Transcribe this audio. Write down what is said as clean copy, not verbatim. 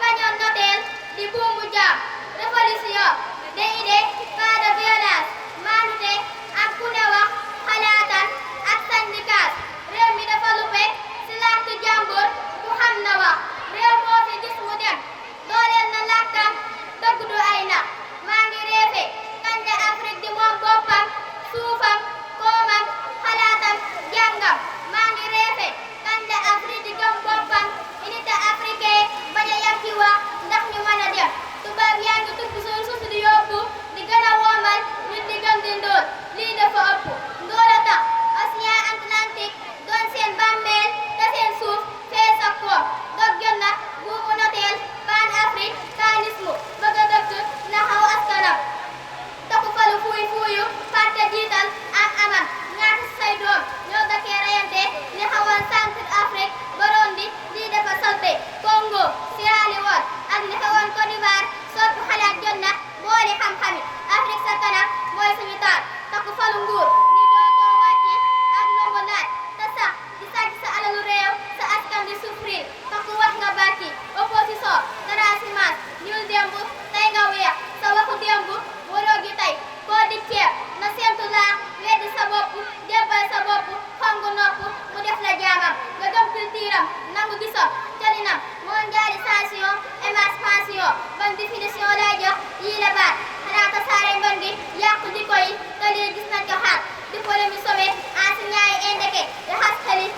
bañoon noteel di buumu jaam révolution des idées pas de violence maanute ak ku ne wax xalaatam ak syndicat réew mi dafa luppe si làkk jàmbur ku xam na wax réew moo fi gis mu dem dooleel na làkkam dëgg du ay nax maa ngi réefe kañ la Afrique di moom boppam suufam koomam xalaatam jàngam maa ngi réefe kañ la Afrique di gëm boppam unité africaine bañ a yam ci wax ndax ñu mën a dem tubaab yaa ngi tukki suñu suuf di yóbbu di gën a woomal ñun di gën di ndóol lii dafa ëpp ndóol a tax océan Atlantique doon seen bàmmeel te seen suuf fees ak koom dog jot na buumu noteel panafricanisme bëgg a dëkk naxaw askanam takku falu fuuy fuuyu fàtte jiital ak amam ñaata si say doom ñoo dëkkee reyante li xawoon Centre Afrique Burundi lii dafa salte Congo Sierra Leone ak li xawoon Côte d'Ivoire soppi xalaat jot na boole xam-xami Afrique sa kanam mooy suñu taal takku falu nguur ni dootoo wàcci ak nangu laaj te sax di sàcc sa alalu réew sa askan di souffrir takku wax nga bàcci opposition transhumance ñuul démb tey nga weex sa waxu démb waroo gi tey koo di ceeb na séentu laa weddi sa bopp jébbal sa bopp xongu nopp mu def la jaamam nga gëm culture am nangu gisam colinam mondialisation émancipation ban définition lay jox yii la baat xanaa tasaare mbon gi yàqu jikko yi te lii gis nañ ko xaar diplôme yi sobe enseignant yi indeke raxas xel yi